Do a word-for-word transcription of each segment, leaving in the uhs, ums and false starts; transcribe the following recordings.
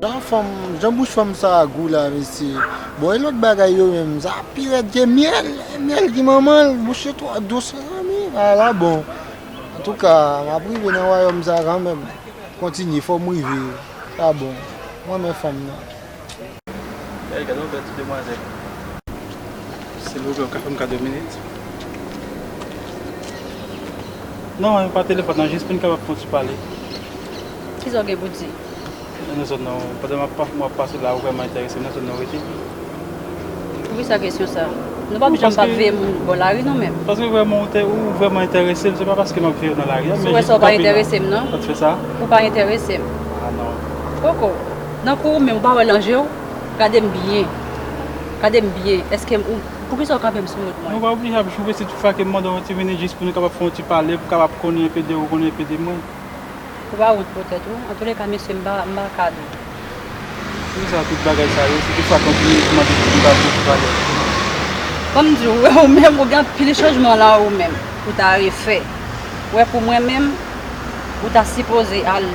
Jan fanm, jan bouch fanm sa a gou la, mesye. Bon, e lòt bagay yo menm, sa pi rèd ke myèl. Myèl ki manman l, bouch yo twò dous, mezanmi. A la bon. Antouka, m ap rive nan wayòm sa kanmenm. Kontinye, fò m rive. Sa bon. Mwen renmen fanm nan. Ey, gade yon bèl ti demwazèl. Silvouplè, ou ka fè m kado minit? Non, pa telefòn nan, jis pou n kapab fè yon ti pale. Kisa w gen pou di? Nan zòn nan, pandan m ap pa-, m ap pase la, ou vrèman enterese m nan zòn nan w rete? Poukisa kesyon sa? Nou p ap janm p ap veye moun bò lari non menm. Paske vrèman ou te, ou vrèman enterese m, se pa paske m ap veye w nan lari a, men jis kanpe la. Si w wè sa, ou pa enterese m non. Sa t fè sa? Ou pa enterese m. A non. Poko. Nan kou ou menm, ou pa wè nan je w? Gade m byen. Gade m byen. Èske m, ou, poukisa w kanpe m sou wout mwen? Nou pa oblije ap joure si tout fwa ke m mande w yon ti minit jis pou nou kapab fè yon ti pale, pou kapab konnen enpe de ou, konnen enpe de mwen. Ou pa wont poutèt ou? Antouleka, mesye, m pa, m pa kado. Poukisa tout bagay sa yo, si tout fwa ke yon ti minit m mande pou nou kapab fè yon ti pale? Ban m di w, ou menm, ou gen anpil chanjman nan ou menm, ou ta refè. Wè, pou mwen menm, ou ta sipoze al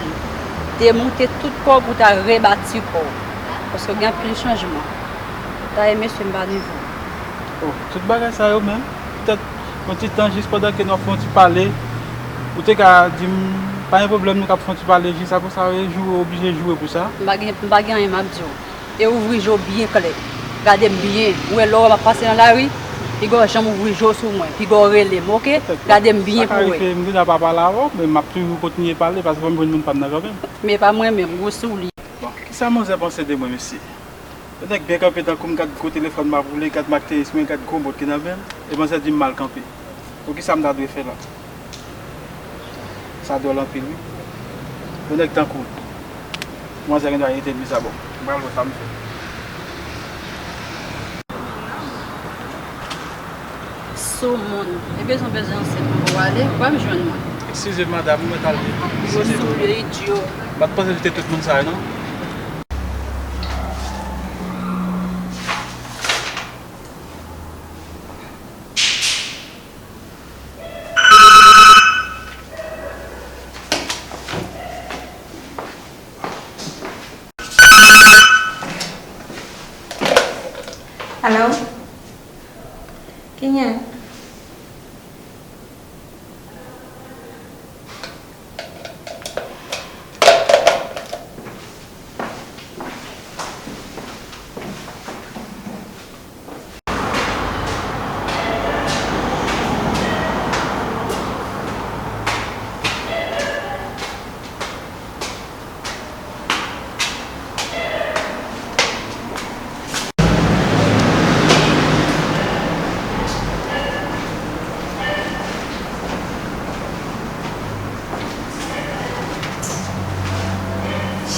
demoute tout kò w pou w ta rebati kò w. Paske w gen anpil chanjman. Dayè, mesye, m pa nivo. Oh, tout bagay sa yo menm. Poutèt yon ti tan jis pandan ke nou ap fè yon ti pale, ou te ka di m, pa gen pwoblèm, nou k ap fè yon ti pale jis apre sa, e joure, oblije joure pou sa. M pa gen, m pa gen anyen m ap di w. E ouvri je w byen klè. Gade m byen. Ou wè lè w wè m ap pase nan lari, piga w janm ouvri je w sou mwen. Piga w rele m, oke? Gade m byen pou w wè. Sa ka rive, m gentan pa pale avè w, men m ap toujou kontinye pale, paske fò m jwenn moun pa m nan kanmenm. Men pa mwen menm, gwo sou li. Bon, kisa manzè panse de mwen, mesye? Yon nèg byen kanpe tankou m, gad gwo telefòn m ap woule, gad Marcteris mwen, gad gwo mòd ki nan men m, e manzè di m mal kanpe. Poukisa m ta dwe fè la? Sa dwòl anpil, wi. Yon nèg tankou w, manzè gen dwa irite m, di sa bon. M pral wè sa m fè. Sou moun. E bezwen, bezwen ansent mwen pou w ale, ou pral jwenn mwen. Eskize m, madanm, mwen t al vin. Gwo soulye, idyo. M pa t panse se te tout moun sa yo, non. Alo? Kenyan?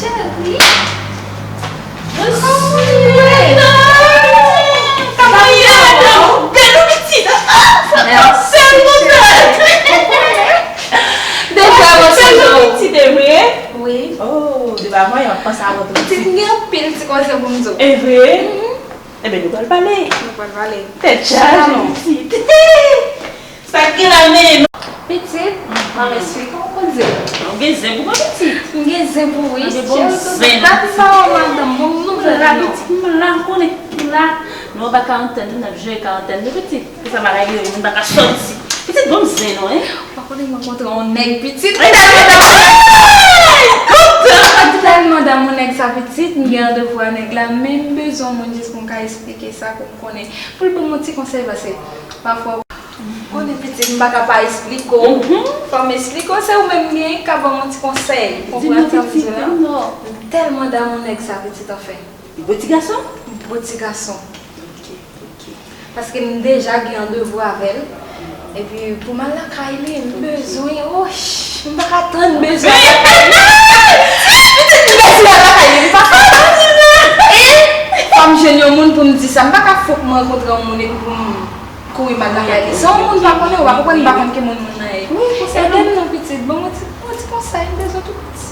Cheri. Kòman w ye? Kòman w ye, madanm? Bèl ou pitit. Mèsi, cheri. Deja mwen sonje w. Pitit, e vre? Wi. Oh, depi avan yè m ap panse avè w tou. Pitit, m gen anpil ti koze pou m di w. E vre? Mhm. Enben, nou pral pale. Nou pral pale. Tèt chaje, pitit. Sa k gen la, menm? Pitit, manman esplike w, ou konn di. Ou gen zen pou mwen, pitit. M gen zen pou ou, wi. Cheri, tou dat m pa wè w, madanm. Bon, nouvèl la, pitit, m la, m konnen, m la. Nou anba karantèn, nou ap jere karantèn, wi, pitit. Pou sa bagay yo, moun pa ka sòti. Pitit, bon zen non, hein? Ou pa konnen m rankontre yon nèg, pitit. M tèlman damou nèg sa, pitit. M gen randevou a nèg la, men m bezwen yon moun jis pou m ka esplike sa, pou m konnen. Pou l ban m yon ti konsèy, paske pafwa, ou konnen, pitit, m pa ka pa esplike w. Mhm. Fò m esplike w, se ou menm m genyen k ka ban m yon ti konsèy. Konprann sa m di w la? M tèlman damou nèg sa, pitit, anfen. Li gwo ti gason? Gwo ti gason. Ok, ok. Paske m deja gen randevou avè l. Epi pou m al lakay li, m bezwen, oh, m pa ka tann, m bezwen al lakay li. Pitit, m bezwen al lakay li, m pa ka tann. E fò m jwenn yon moun pou m di sa. M pa ka fòk m rankontre yon moun epi pou m kouri m al lakay li. Se yon moun m pa konnen, ou pa konprann, m pa konn ki moun moun nan ye. Ede m non, pitit. Ban m yon ti, yon ti konsèy, m bezwen tou, pitit.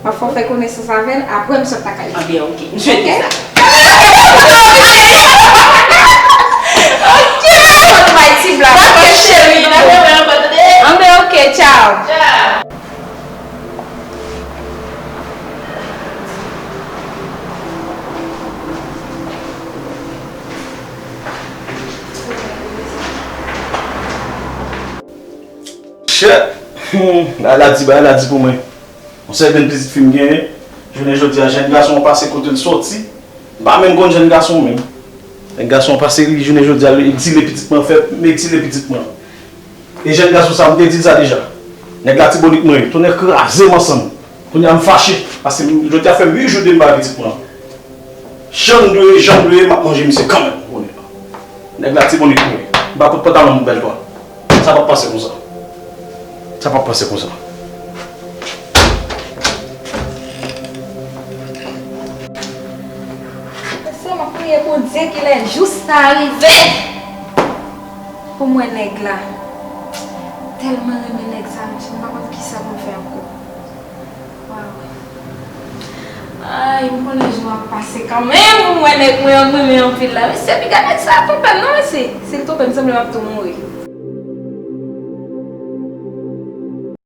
M ap fè w fè konesans avè l, apre m sot lakay li. Anben, oke. M swete sa. Oke. Bay ti blag. Oke, cheri. Anben, oke, tchaw. Tchaw. Chè! Hmm, bagay la di, bagay la di pou mwen. Yon sèl grenn pitit fi m genyen, jounen jodi a, jèn gason an pase kote l sòti, m pa menm konn jèn gason menm. Jèn gason an pase li, jounen jodi a, li egzile pitit mwen, fè m egzile pitit mwen. E jèn gason sa, m te di l sa deja. Nèg Latibonit mwen ye, tonnè kraze m ansanm. Kounye a m fache, paske m, jodi a fè uit jou depi m pa wè pitit mwen. Jan m dwe ye, jan m dwe ye, m ap manje misye kanmenm, kounye a. Nèg Latibonit mwen ye. M pa pot pantalon m bèl twa. Sa p ap pase konsa. Sa p ap pase konsa. Mesye, m ap priye Bondye ki lè jou sa rive pou m wè nèg la. Tèlman renmen nèg sa, mesye, m pa konn kisa pou m fè ankò. Waw. Ay, m konnen jou ap pase kanmenm pou m wè nèg mwen an m renmen anpil la. Mesye, piga nèg sa twonpe m non, mesye. Si l twonpe m, sanble m ap tou mouri.